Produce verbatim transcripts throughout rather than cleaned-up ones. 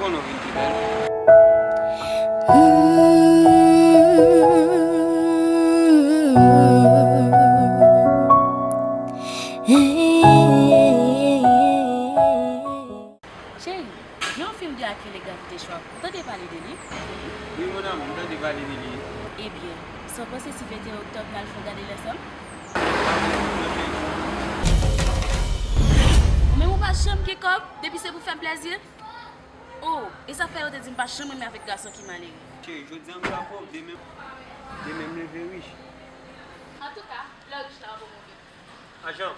Nou vin pi bèl. Cheri, gen yon fim de Achille Gravité Choix, ou tande pale de li? Wi, mon amour, m tande pale de li. Ebyen, sa w panse si venteyen oktòb n al fè yon gade l ansanm? Ou menm ou pa janm gen kòb, depi se pou fè m plezi? Oh, e sa fè yo te di m pa janm renmen avèk gason ki malere. Cheri, jodi a m ka pòv, demen, demen m leve rich. Antouka, lè rich la, w ap wè move. Ajan.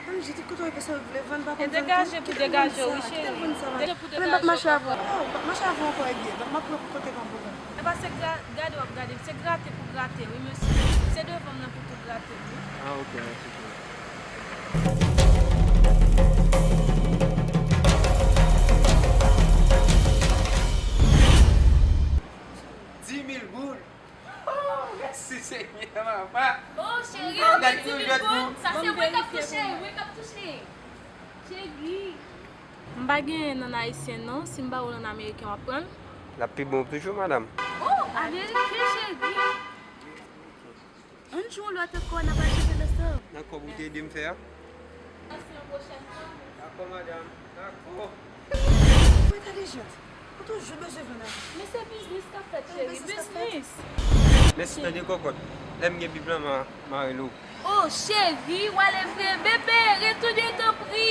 Ann jete kote w rive sa w vle vann, pa konn vann tou. Kite l vann sa, kite l vann sa, m p ap mache avè w. Oh, m p ap mache avè w ankò, ebyen. Donk, m ap pran kote m ap pran. E pa se gra-, gade w ap gade, se grate pou grate, wi, mesye. Se devan m nan pou tou grate, wi. Ah, ok, mèsi, cheri. Dis mil goud. Oh, mèsi, Senyè, papa. Oh, cheri, ou gen dis mil goud. Sa se mwen k ap touche, mwen k ap touche. Cheri. M pa genyen nan ayisyen non, si m ba ou l an ameriken w ap pran l? L ap pi bon toujou, madanm. Oh, ameriken, cheri. Ann jwe yon lòt ankò, n ap al chèche l ansanm. Nan kòb ou te ede m fè a? Nan yon pwochèn fwa. Dakò, madanm. Dakò. Ou entèlijant. Ou toujou bezwen vann avè m. Men se biznis k ap fèt, cheri. Biznis. Mèsi, tande kòkòt. Lè m gen bib lan, m a, m a rele w. Oh, cheri, w ale vre. Bebe, retounen, tanpri.